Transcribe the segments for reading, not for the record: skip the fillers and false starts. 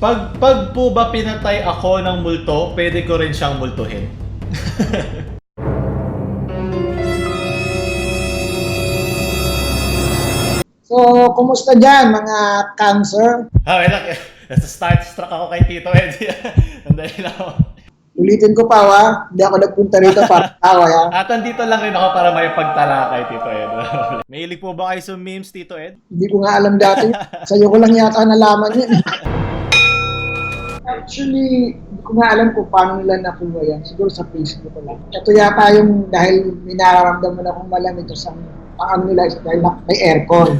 Pag po ba pinatay ako ng multo, pwede ko rin siyang multuhin. So, kumusta dyan mga cancer? Wait lang. Starstruck ako kay Tito Ed. Sandali lang ako. Ulitin ko pa hindi ako nagpunta rito para tawa ha. At andito lang rin ako para may pagtalakay, Tito Ed. Mahilig po ba kayo sa memes, Tito Ed? Hindi ko nga alam dati. Sa'yo ko lang yata nalaman yun. Actually, hindi ko nga alam kung paano nila nakuha yan. Siguro sa Facebook ko lang. Ito yata yung dahil may nararamdaman akong malamig sa ang nila is dahil may aircon.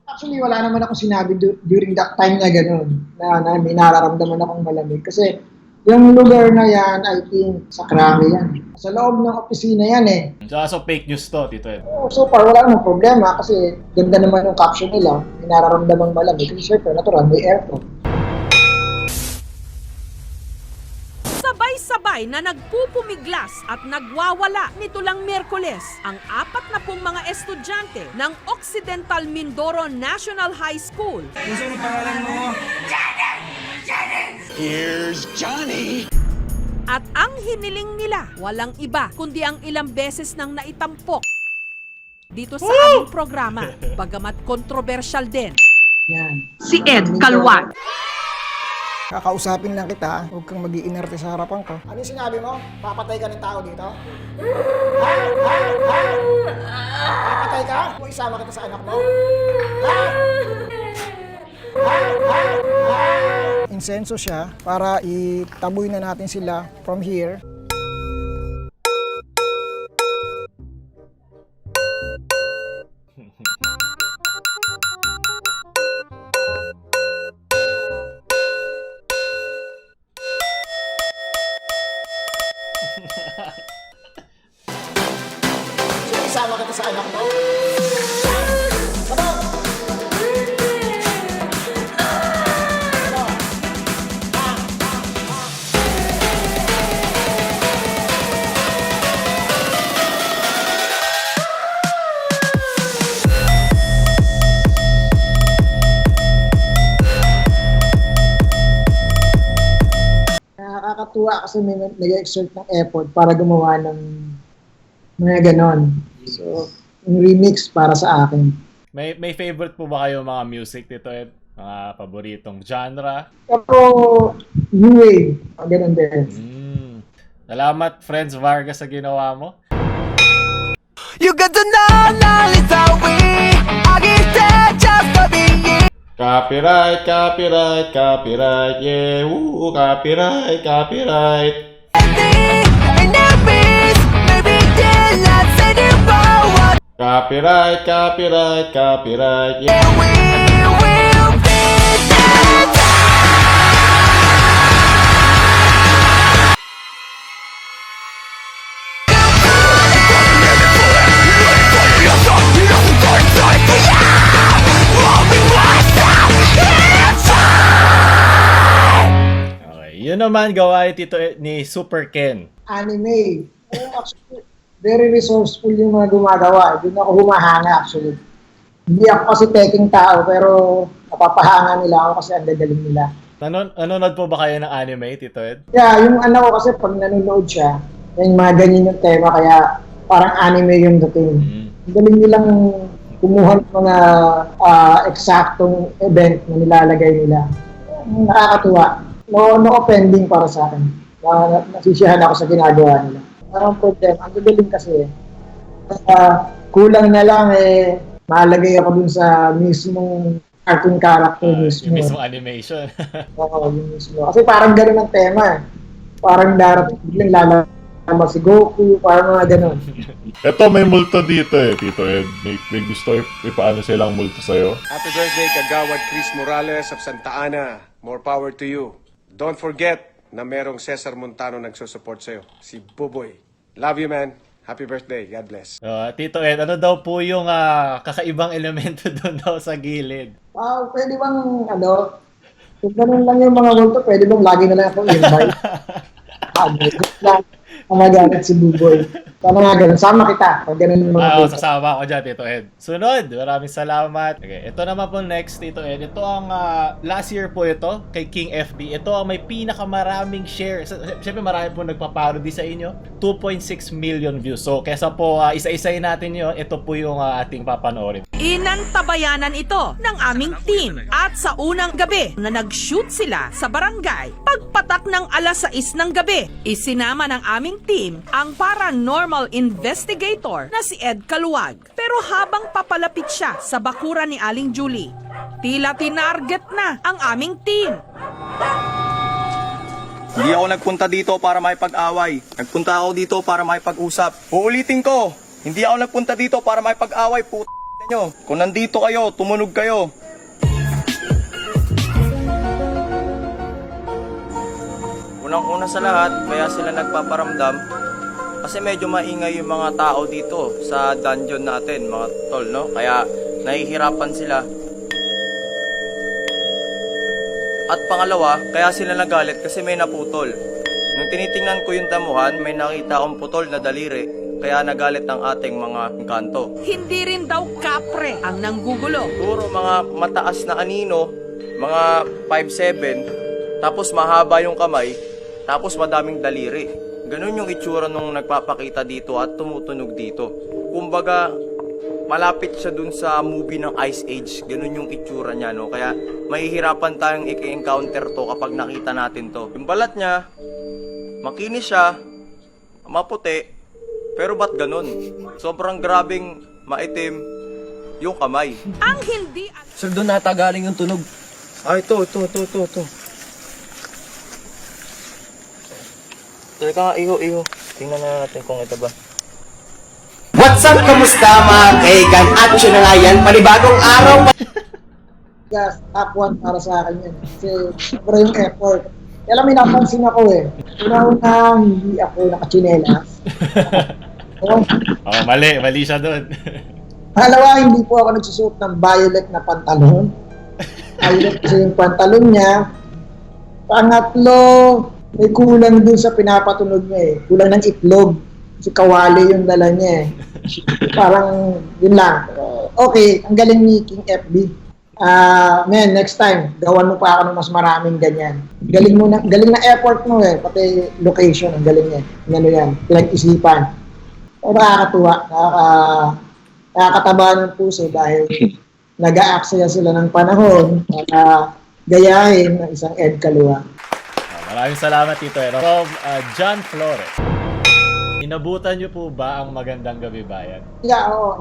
Actually, wala naman ako sinabi during that time na gano'n, na may nararamdaman akong malamig. Kasi yung lugar na yan, I think, sa Krami yan. Sa loob ng opisina yan eh. So fake news to, Tito Ed. So far, wala namang problema kasi ganda naman yung caption nila, may nararamdamang malamig. Kasi syempre, natural, may aircon. Sabay-sabay na nagpupumiglas at nagwawala nito lang Miyerkules ang 40 mga estudyante ng Occidental Mindoro National High School. Here's Johnny! At ang hiniling nila, walang iba kundi ang ilang beses nang naitampok dito sa aming programa, bagamat kontrobersyal din. Yan. Si Ed Calwan. Kakausapin lang kita, huwag kang mag-iinerte sa harapan ko. Ano yung sinabi mo? Papatay ka ng tao dito? Ha? Papatay ka? Kung isama kita sa anak mo? Insenso siya para itaboy na natin sila from here. So, isama kita sa anak mo? Nakakatuwa kasi may nag-exert ng effort para gumawa ng mga ganon. So, yung remix para sa akin. May favorite po ba kayo mga music, Tito Ed? Mga paboritong genre? Pero, new wave, ganon din. Salamat, Friends Vargas, sa ginawa mo. You got to know, it's how we I get that just for being Copyright, copyright, copyright, yeah, woo, copyright, copyright. and there is maybe they'll not say the word. Copyright, copyright, copyright, yeah. We will be there. Okay, yun naman gawain Tito Ed ni Super Ken. Anime. Actually, very resourceful yung mga gumagawa. Doon ako humahanga actually. Hindi ako kasi taking tao, pero napapahanga nila ako kasi ang gagaling nila. Nanonood po ba kayo ng anime, Tito Ed? Yeah, yung anak ko kasi pag nanonood siya, yung mga ganyan yung tema, kaya parang anime yung dating. Ang galing nilang kumuha ng mga eksaktong event na nilalagay nila. Nakakatuwa. No offending para sa akin. Nasisiyahan ako sa ginagawa nila. Parang problema. Ang gagaling kasi kulang na lang malagay ako dun sa mismong cartoon character mismo. Yung mismong animation. Oo, yung mismo. Kasi parang gano'n ang tema eh. Parang darating biglang lalama si Goku, parang mga gano'n. Ito may multo dito Tito Ed. May gusto ipaano silang multo sa'yo. Happy birthday, Kagawad Chris Morales of Santa Ana. More power to you. Don't forget na merong Cesar Montano nagsusupport sa'yo. Si Buboy. Love you, man. Happy birthday. God bless. Tito Ed, ano daw po yung kakaibang elemento doon daw sa gilid? Pwede bang, kung ganun lang yung mga multo, pwede bang lagi na lang ako invite? Magalit si Buboy. Sana nga ganun. Sama kita. Pag ganun yung mga Oo, puto. sasama ako dyan, Tito Ed. Sunod, maraming salamat. Okay, ito naman po next, Tito Ed. Ito ang last year po ito, kay King FB. Ito ang may pinakamaraming share. Siyempre marami po nagpaparody sa inyo. 2.6 million views. So, kesa po isa-isayin natin yun, ito po yung ating papanoorin. Inantabayanan ito ng aming team at sa unang gabi na nag-shoot sila sa barangay, pagpatak ng alas 6 ng gabi, isinama ng aming team ang paranormal investigator na si Ed Kaluwag. Pero habang papalapit siya sa bakuran ni Aling Julie, tila tinarget na ang aming team. Hindi ako nagpunta dito para makipag-away. Nagpunta ako dito para makipag-usap. Uulitin ko, hindi ako nagpunta dito para makipag-away, nyo. Kung nandito kayo, tumunog kayo. Unang-una sa lahat, kaya sila nagpaparamdam kasi medyo maingay yung mga tao dito sa dungeon natin, mga tol, no? Kaya nahihirapan sila. At pangalawa, kaya sila nagalit kasi may naputol. Nung tinitingnan ko yung damuhan, may nakita akong putol na daliri. Kaya nagalit ang ating mga kanto. Hindi rin daw kapre ang nanggugulo. Puro mga mataas na anino, mga 5'7", tapos mahaba yung kamay, tapos madaming daliri. Ganun yung itsura nung nagpapakita dito at tumutunog dito. Kumbaga, malapit siya dun sa movie ng Ice Age. Ganun yung itsura niya, no? Kaya mahihirapan tayong i-encounter to kapag nakita natin to. Yung balat niya, makinis siya, maputi, pero ba't ganun? Sobrang grabing maitim yung kamay. Ang hindi Sir, doon nata galing yung tunog. Ah, ito. Teka nga, iho. Tingnan na natin kung ito ba. What's up, kamusta mga kaigan? Action na nga yan, panibagong araw. Yes, top 1 para sa akin yan. Kasi sobra yung effort. Kaya lang may napansin ako eh. Una-una, hindi ako nakachinelas. Oh, mali siya doon. Pangalawa, hindi po ako nagsusuot ng violet na pantalon. Violet kasi yung pantalon niya. Pangatlo, may kulang dun sa pinapatunog niya eh. Kulang ng itlog. Kasi kawali yung dala niya eh. Parang yun lang. Okay, ang galing ni King FB. Man, next time, gawan mo pa ako ng mas maraming ganyan. Galing na effort mo eh. Pati location, ang galing niya. Ano yan, like isipan. O nakakatuwa, nakakataba ng puso dahil nag-aaksaya sila ng panahon para gayahin ng isang Ed Kaluwag. Maraming salamat, Tito Ed. From John Flores. Inabutan niyo po ba ang Magandang Gabi Bayan? Yeah, oo.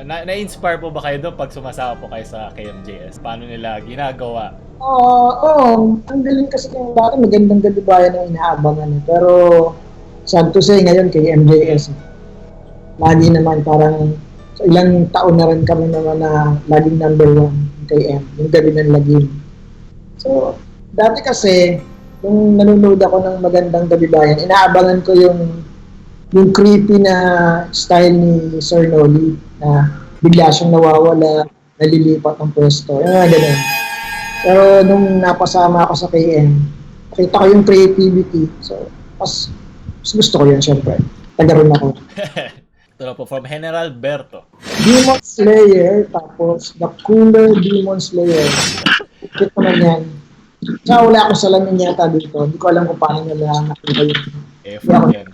Na-inspire po ba kayo doon pag sumasama po kayo sa KMJS? Paano nila ginagawa? Oo. Ang galing kasi yung dati Magandang Gabi Bayan ang inaabangan. Pero sad to say ngayon kay MJS. Lagi naman parang so ilang taon na rin kami naman na laging number 1 kay M. Yung gabi ng lagim. So, dati kasi nung nanonood ako ng Magandang Gabi Bayan, inaabangan ko yung creepy na style ni Sir Noli na bigla siyang nawawala, nalilipat ng pwesto. Yung mga ganun. Pero nung napasama ako sa KM, nakita ko yung creativity. So, mas gusto ko yun, syempre. Taga rin ako. Ito na po, from General Berto. Demon Slayer, tapos The Cooler Demon Slayer. Kit naman yan. Tsaka wala akong salamin yata dito. Hindi ko alam kung paano nila nakita yun. Yan.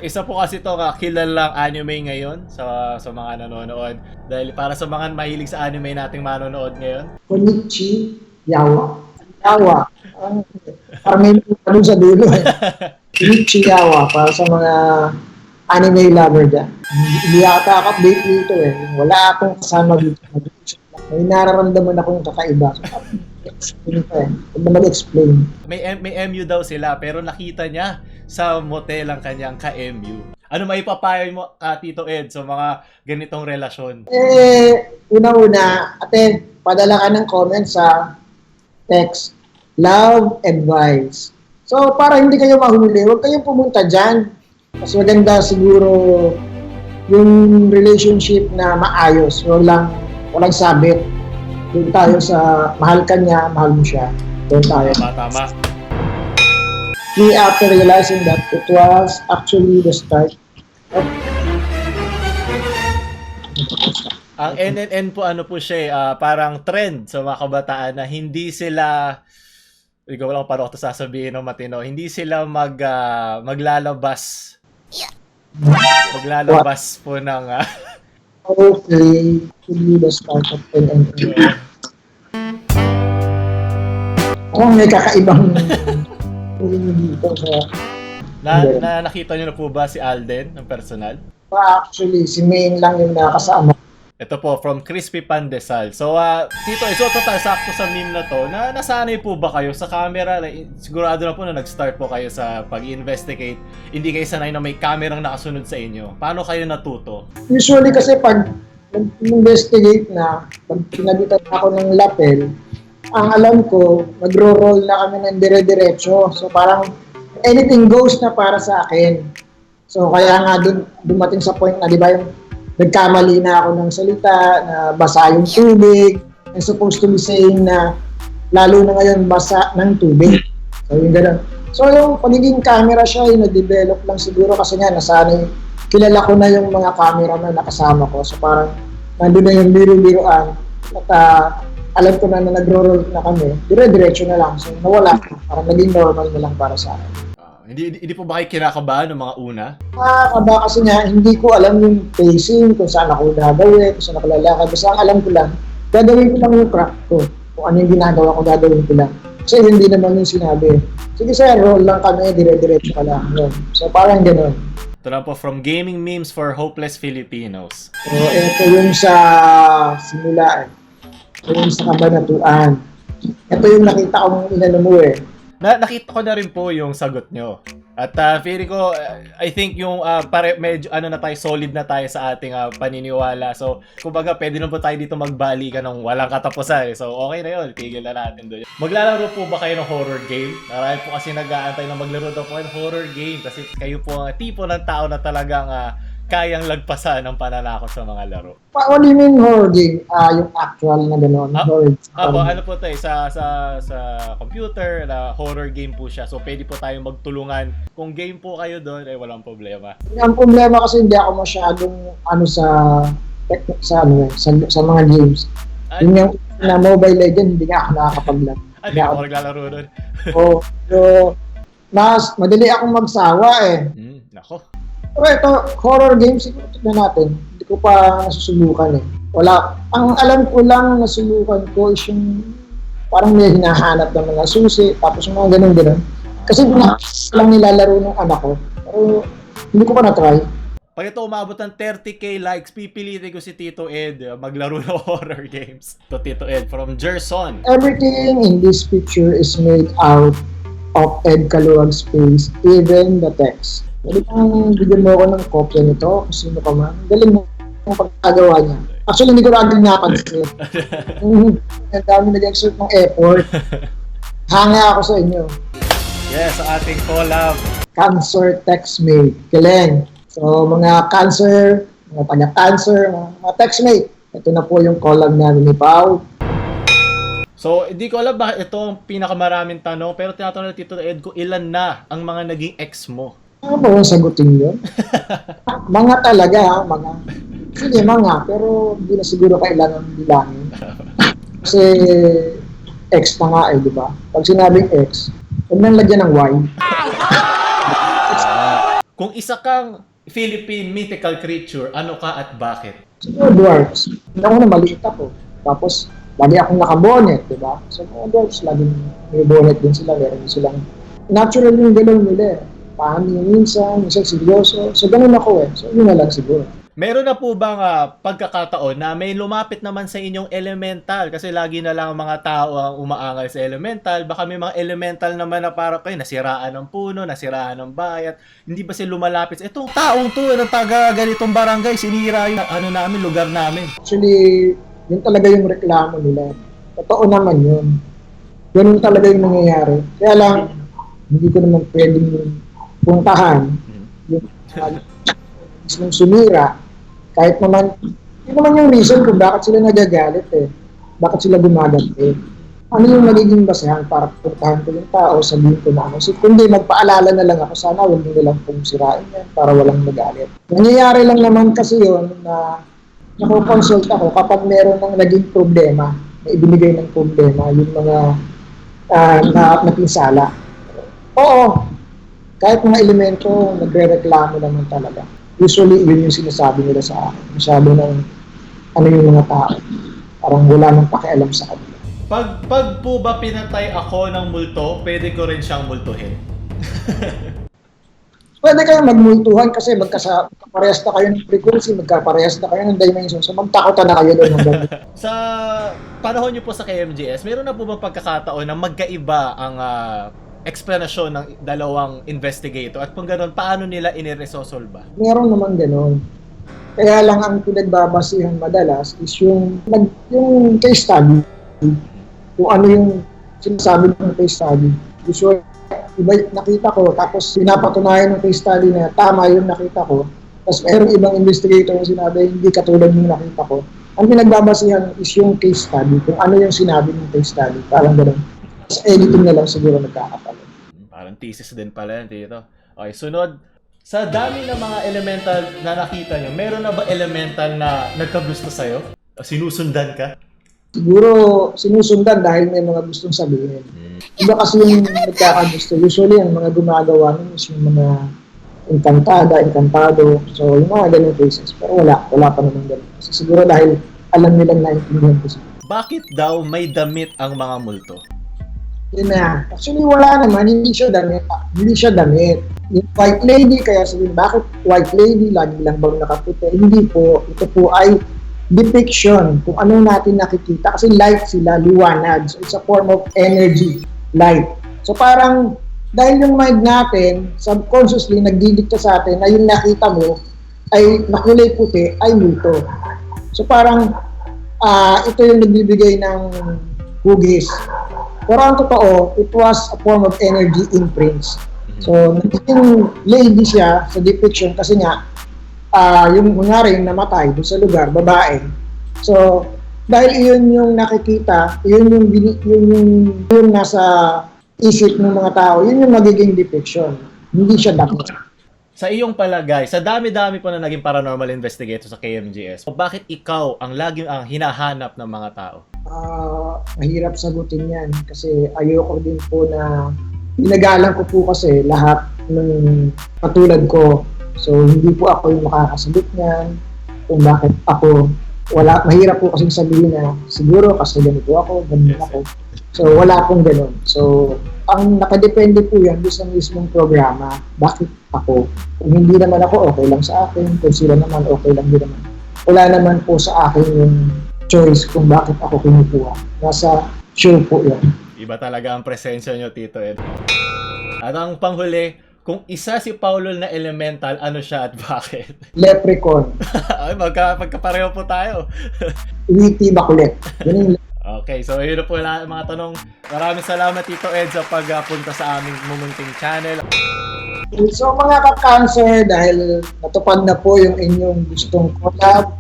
Isa po kasi ito kilalang anime ngayon sa mga nanonood. Dahil para sa mga mahilig sa anime nating manonood ngayon. Konichi Yawa. Parang may ano sa dulo eh. Konichi Yawa para sa mga anime lover dyan. Hindi yata ako-update dito eh. Wala akong kasama dito. May nararamdaman akong kakaiba. Huwag na mag-explain. May MU daw sila pero nakita niya sa motel ang kanyang ka-MU. Ano maipapayo mo, Tito Ed, sa mga ganitong relasyon? Una-una, ate, padala ka ng comment sa text, love advice. So, para hindi kayo mahuli, huwag kayong pumunta dyan. Mas maganda siguro yung relationship na maayos, walang sabit. Doon tayo sa mahal ka niya, mahal mo siya. Doon tayo. Tama. me after realizing that it was actually the start of Ang NNN po ano po siya parang trend sa mga kabataan na hindi sila ikaw lang paano ko ito sasabihin ng matino, hindi sila maglalabas. Maglalabas po ng hopefully to be the start of NNN. Parang may kakaibang dito sa nakita niyo na po ba si Alden ng personal? actually si Main lang yung nakasama. Ito po, from Crispy Pandesal. So, Tito, so total, sakto sa meme na to, na nasanay po ba kayo sa camera? Sigurado na po na nag-start po kayo sa pag-investigate. Hindi kayo sanay na may camerang nakasunod sa inyo. Paano kayo natuto? Usually kasi pag nag-investigate na, pag pinagitan ako ng lapel, ang alam ko, magro-roll na kami ng dire-diretso. So parang anything goes na para sa akin. So kaya nga dumating sa point na, di ba, yung nagkamali na ako ng salita, na basa yung tubig. I'm supposed to be saying na lalo na ngayon basa ng tubig. So yung gano'n. So yung pagiging camera siya, yung na-develop lang siguro kasi nga nasanay, kilala ko na yung mga camera na nakasama ko. So parang nandun na yung biro-biroan. At alam ko na nagro-roll na kami, dire-diretso na lang. So nawala, parang naging normal na lang para sa akin. Hindi po ba kayo kinakabahan ng mga una? Nakakaba kasi nga, hindi ko alam yung pacing, kung saan ako gagawin, kung saan ako lalakad. Basta ang alam ko lang, gagawin ko lang yung craft ko. Kung ano yung ginagawa ko, gagawin ko lang. Kasi hindi naman yung sinabi. Sige sir, roll lang kami, dire-diretso ka lang. So parang gano'n. Ito na po, from Gaming Memes for Hopeless Filipinos. So ito yung sa simula eh. Ito yung sa kabanatuan. Ito yung nakita kong inano mo eh. Nakita ko na rin po yung sagot nyo. At feeling ko, I think yung medyo na tayo, solid na tayo sa ating paniniwala. So, kumbaga, pwede na po tayo dito magbalikan ng walang katapusan. So, okay na yun. Tigil na natin doon. Maglalaro po ba kayo ng horror game? Marami po kasi nag-aantay na maglaro daw po ng horror game. Kasi kayo po ang tipo ng tao na talagang kayang lagpasan ng pananakot sa mga laro. What do you mean horror game? Yung actual na gano'n. Ano po tayo, sa computer, na horror game po siya. So, pwede po tayong magtulungan. Kung game po kayo doon, walang problema. Ang problema kasi hindi ako masyadong sa mga games. Yung na Mobile Legends, hindi nga ako nakakapaglaro. Hindi ako naglalaro doon. So, mas madali akong magsawa eh. Nako. Pero ito, horror games, siguro tignan natin. Hindi ko pa nasusubukan eh. Wala. Ang alam ko lang nasubukan ko is yung parang may hinahanap ng mga susi, tapos mga ganun-ganun. Kasi lang nilalaro ng anak ko. Pero hindi ko pa na-try. Pag ito umabot ng 30k likes, pipilitin ko si Tito Ed maglaro ng horror games. To Tito Ed from Gerson. Everything in this picture is made out of Ed Caluag's face, even the text. Pwede kang bigyan mo ako ng kopya nito kung sino ka man. Galing mo ang pagkagawa niya. Actually, hindi ko na agad napansin. Ang dami nag-exert ng effort. Hanga ako sa inyo. Yes, sa ating collab. Cancer textmate. Galing. So, mga cancer, mga taga-cancer, mga textmate. Ito na po yung collab namin ni Pao. So, hindi ko alam bakit ito ang pinakamaraming tanong, pero tinatanong na Tito Ed ko, ilan na ang mga naging ex mo? Ano ba yung sagutin yun? Mga talaga, ha? Mga. Sige, mga. Pero hindi na siguro kailangan bilangin. Kasi ex na nga eh, di ba? Pag sinabing ex, huwag nang lagyan ng Y. Kung isa kang Philippine mythical creature, ano ka at bakit? Siguro dwarfs. Hindi ako na maliit ako. Tapos, lagi akong nakabonet, di ba? So, mga dwarfs, laging may bonnet din sila. Meron din silang natural yung galaw nila eh. Paano minsan seryoso. So, ganun ako eh. So, yun na lang siguro. Meron na po bang pagkakataon na may lumapit naman sa inyong elemental? Kasi lagi na lang mga tao ang umaangal sa elemental. Baka may mga elemental naman na parang kayo, nasiraan ng puno, nasiraan ng bayat. Hindi ba sila lumalapit? Itong taong to, ng taga ganitong barangay, sinira yung namin, lugar namin. Actually, yun talaga yung reklamo nila. Totoo naman yun. Ganun talaga yung nangyayari. Kaya lang, hindi ko naman pwedeng puntahan yung sumira. Kahit naman, yun naman yung reason kung bakit sila nagagalit eh. Bakit sila gumaganti. ano yung magiging basehan para puntahan ko yung tao, sabihin ko na ano. So, kundi magpaalala na lang ako, sana huwag nyo lang pong sirain yan para walang magalit. Nangyayari lang naman kasi yun na nakukonsult ako kapag meron ng naging problema, na ibinigay ng problema, yung mga napinsala. Oo, kahit mga elemento, nagre-reklamo naman talaga. Usually, yun yung sinasabi nila sa akin. Masyado ng ano yung mga tao. Parang wala nang pakialam sa kanila. Pag po ba pinatay ako ng multo, pwede ko rin siyang multuhin. Pwede kayong magmultuhan kasi magkaparehas na kayo ng frequency, magkaparehas na kayo ng dimension. So magtakotan na kayo doon. Sa panahon niyo po sa KMJS, meron na po bang pagkakataon na magkaiba ang explanation ng dalawang investigator? At kung gano'n, paano nila iniresolve ba? Meron naman gano'n. Kaya lang ang pinagbabasihan madalas is yung case study. Kung ano yung sinasabi ng case study. Usually, iba nakita ko, tapos pinapatunayan ng case study na tama yung nakita ko, tapos mayroong ibang investigator na sinabi, hindi katulad yung nakita ko. Ang pinagbabasihan is yung case study, kung ano yung sinabi ng case study, parang gano'n. Tapos editing na lang siguro nagkakapalo. Parang thesis din pala yan dito. Okay, sunod. Sa dami ng mga elemental na nakita nyo, meron na ba elemental na nagkagusto sa'yo? O sinusundan ka? Siguro sinusundan dahil may mga gustong sabihin. Iba kasi yung nagkakagusto. Usually, ang mga gumagawa nun is yung mga encantado. So, yung mga ganun cases. Pero wala pa naman ganun. Kasi siguro dahil alam nilang naintindihan ko siya. Bakit daw may damit ang mga multo? Yun na. Actually, wala naman. Hindi siya damit. Yung white lady, kaya sabihin, bakit white lady? Lagi lang bang nakaputi? Hindi po. Ito po ay depiction, kung ano natin nakikita. Kasi light sila, liwanag. So, it's a form of energy, light. So, parang, dahil yung mind natin, subconsciously, nagdidikta sa atin na yung nakita mo ay nakulay puti, ay multo. So, parang, ito yung nagbibigay ng hugis. Pero ang totoo, it was a form of energy imprints. So, naging lady siya sa depiction kasi nga, yung kunwari yung namatay doon sa lugar, babae. So, dahil iyon yung nakikita, yun yung nasa isip ng mga tao, yun yung magiging depiction. Hindi siya dapat. Sa iyong palagay, sa dami-dami po na naging paranormal investigator sa KMJS, bakit ikaw ang laging ang hinahanap ng mga tao? Mahirap sagutin yan kasi ayoko din po na pinagalan ko po kasi lahat ng katulad ko. So, hindi po ako yung makakasagot niyan kung bakit ako mahirap po kasing sabihin na siguro kasi ganito ako, ganito ako. So, wala akong ganun. So, ang nakadepende po yan doon sa mismong programa, bakit ako. Kung hindi naman ako, okay lang sa akin. Kung sila naman, okay lang din naman. Wala naman po sa akin yung choice kung bakit ako kinukuha. Nasa show po yan. Iba talaga ang presensya nyo, Tito Ed. At ang panghuli, kung isa si Paulol na elemental, ano siya at bakit? Leprechaun. Ay, magkapareho po tayo. Witty Bakulet. Okay, so yun na po lahat mga tanong. Maraming salamat, Tito Ed, sa pagpunta sa aming mumunting channel. So mga ka-cancer, dahil natupad na po yung inyong gustong collab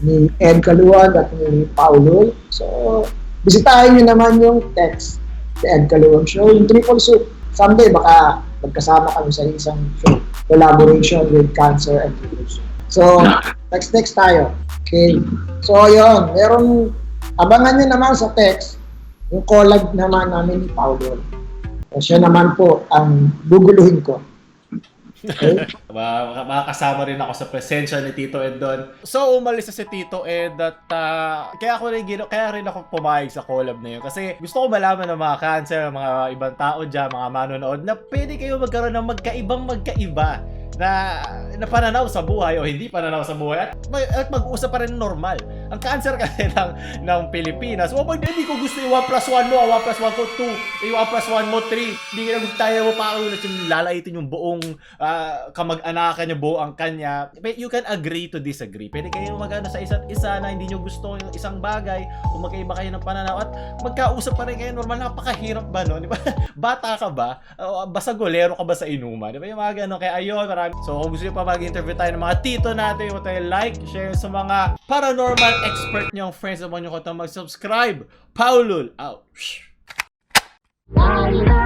ni Ed Caluwag at ni Paulol. So, bisitahin nyo naman yung text ni Ed Caluwag Show, yung Triple Soup. Someday, baka magkasama kami sa isang show. Collaboration with Cancer and Triple Soup. So, next tayo. Okay. So, yun. Abangan nyo naman sa text yung collab naman namin ni Paulol. So, siya naman po ang guguluhin ko. Okay? Makakasama rin ako sa presensya ni Tito Ed doon. So, umalis na si Tito Ed at kaya rin ako pumayag sa collab na yun. Kasi gusto ko malaman ng mga cancer, mga ibang tao dyan, mga manonood, na pwede kayo magkaroon ng magkaiba na pananaw sa buhay o hindi pananaw sa buhay at mag-uusap pa rin normal. Ang cancer kasi ng Pilipinas, pag hindi ko gusto yung 1 plus 1 mo, 1 plus 1 ko 2, yung 1 plus 1 mo 3, hindi ka gusto tayo mo pa ulit yung lalaitin yung buong kamag-anakan niya, buong kanya. You can agree to disagree. Pwede kayo magano sa isa't isa na hindi nyo gusto yung isang bagay o magkaiba kayo ng pananaw at magkausap pa rin kayo normal. Napakahirap ba no? Di ba? Bata ka ba? Basagolero ka ba sa inuman? Di ba yung mga gano'n? Kaya ayun, so kung gusto nyo pa mag-interview tayo ng mga tito natin, huwag tayo like, share sa mga paranormal expert nyong friends naman nyo ko mag-subscribe. Paulol out. la la